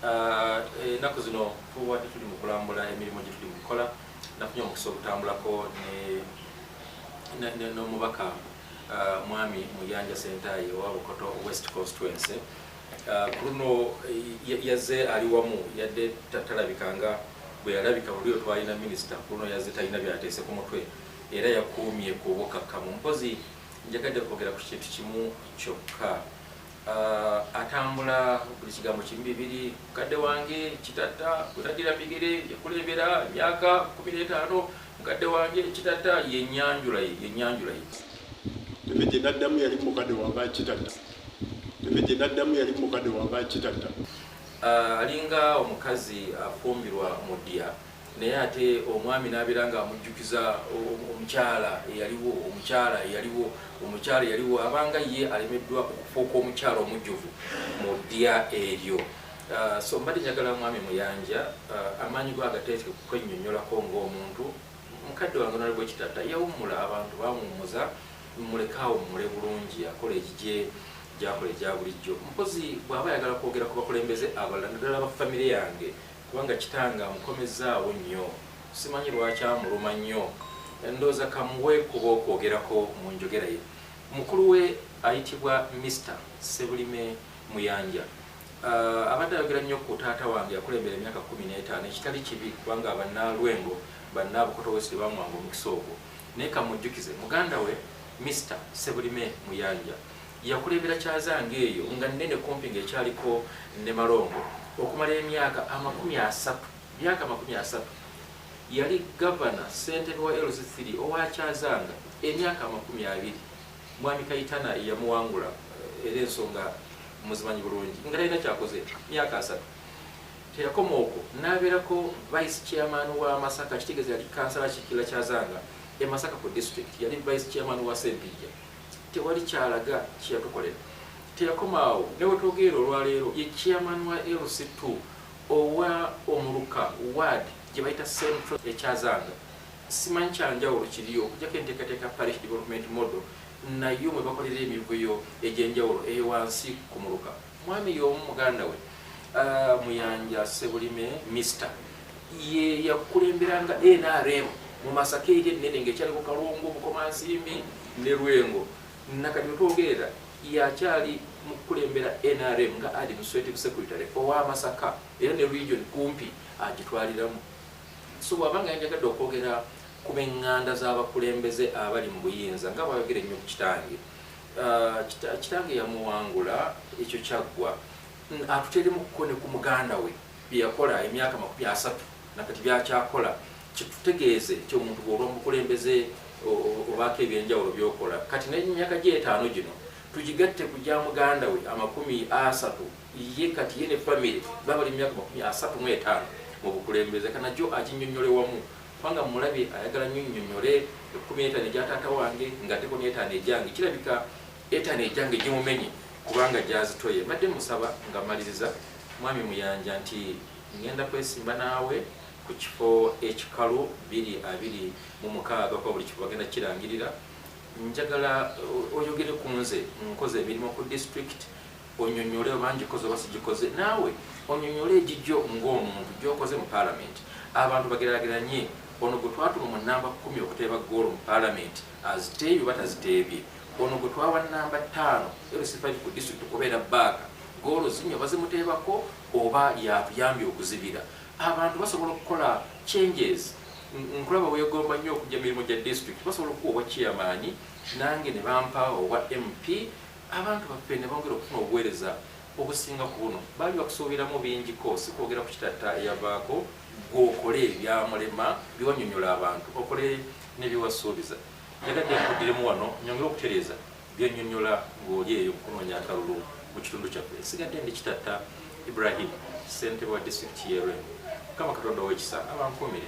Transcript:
Ennaku zino tubadde tuli mu kulambula emirimu gye tuli mu kukola. Nafunye omukisa okutambulako n'omubaka Mwami Muyanja Sentayi owa Bukoto West Constituency. Ku luno yazze ali wamu, yadde talabika nga bwe yalabika luli twalina minisita. Ku luno yazze talina byateese ku mutwe era yakuumye ku bukakkamu. Mpozi njagadde kwogera ku kintu kimu kyokka. Atambula buli kigambo kimu bibiri: mukadde wange Kitatta bwetaddira bigere yakulembera emyaka 15, mukadde wange Kitatta. Yenyanjula ye, yenyanjula ye. Eme gye naddamu yali mukadde wange Kitatta. Eme gye naddamu yali mukadde wange Kitatta. Alinga omukazi afumbirwa mu ddya, naye ate omwami n'abeera nga amujjukiza omukyala eyaliwo, omukyala eyaliwo, omukyala eyaliwo, abanga ye alemeddwa okufuuka omukyala omujjuvu mu ddya eryo. So mbadde njagala mwami Muyanja amaanyi go agateeke kwennyonnyolako ng'omuntu. Mukadde wange Honorable Kitatta yawummula, abantu bamuwummuza, muleke awummule bulungi, akola ekigye gyakola egya bulijjo. Mpozi bw'aba ayagala kwogera ku bakulembeze abalala, naddala aba famire yange, kubanga kitange amukomezaawo nnyo, simanyi lwaki amuluma nnyo, ndowooza kamuwe kuba okwogerako mu njogera ye. Mukulu we ayitibwa Mr Sebulime Muyanja. Abadde ayogera nnyo ku taata wange yakulembera emyaka 15, ekitali kibi kubanga bannalwengo, bannabukoto West bamuwanga omukisa ogwo. Naye kamujjukize muganda we Mr Sebulime Muyanja yakulembera Kyazanga eyo nga nnene kumpi ng'ekyaliko ne Malongo okumala emyaka 30, myaka 30. Yali gavana, ssentebe wa LC3 owa Kyazanga emyaka 20. Mwami Kayitana yamuwangula, era ensonga muzimanyi bulungi, nga talina kyakoze myaka 30. Teyakoma okwo, n'abeerako vice chairman wa Masaka, kitegeeza yali kansala akiikirira Kyazanga e Masaka ku district, yali vice chairman wa Sempijja. Tewali kyalaga kyeyatukolera. Teyakoma awo, ne wetwogerera olwaleero ye chairman wa LC2 owa omuluka, ward gye bayita Central ekyazanga. Simanyi kyanjawulo kiriyo okujjako enteekateeka parish development model, nayo mwe bakolera emivuyo egy'enjawulo eyo wansi ku muluka. Mwami y'omu muganda we Muyanja Sebulime Mister ye yakulemberanga NRM mu Masaka eri ennene ng'ekyaliko Kalungu, Bukomansimbi ne Lwengo. Nakati wetwogerera yakyali mu kukulembera NRM nga administrative secretary owa Masaka, era ne region kumpi agitwaliramu. So bw'aba nga yanjagadde okwogera ku b'eŋŋanda z'abakulembeze abali mu buyinza, nga bwayogera ennyo ku kitange, kitange yamuwangula, ekyo kyaggwa. Atuteeremu kuko ne ku muganda we bye yakola emyaka 30 nakati byakyakola, kitutegeeze nti omuntu bw'olwa mu bukulembeze obaako ebyenjawulo byokola. Kati n'emyaka gy'etaano gino tugigatte ku gya muganda we 30, ye kati ye ne famire baba bali mu myaka 35 mu bukulembeze. Kanajjo aginnyonnyole wamu, kubanga mulabye ayagala nnyo nnyonnyole 15 egya taata wange ngatteko n'etaano egyange. Kirabika etaano egyange gimumenye kubanga gyazitoye. Mbadde musaba nga maliriza, Mwami Muyanja, nti ngenda kwesimba naawe ku kifo ekikalu 2026, kuba buli kifo bagenda kirangirira. Njagala oyogere ku nze, nkoze emirimu ku district, onyonyole oba ngikoze oba sigikoze. Naawe onyonyole egijjo ng'omuntu gyokoze mu parliament, abantu bageraageranye ono gwe twatuma mu namba 10 okuteeba goolo mu parliament aziteebye oba taziteebye, ono gwe twawa namba 5 LC5 ku district okubeera baaka, goolo zinywa bazimuteebako oba yatuyambye okuzibira. Abantu basobola okukola changes. Nkulaba weegomba nnyo okujja mirimu gya district, basobola okuwa obwa chairman, nange ne bampa obwa MP, abantu baffe ne bongera okufuna obuweereza obusinga ku buno. Baali bakusuubiramu bingiko, si kwogera ku Kitatta eyavaako, gw'okole byamulema byewanyonyola abantu, okole nebyewasuubiza. Njagadde nkuddiremu wano nyongere okutereeza byennyonnyola ng'oli eyo mukunoonya akalulu mu kitundu kyaffe. Nsigadde ndi Kitatta Ibrahim, ssentebe wa disitulikiti y'e Lwengo. Mukama Katonda ow'ekisa abankuumire.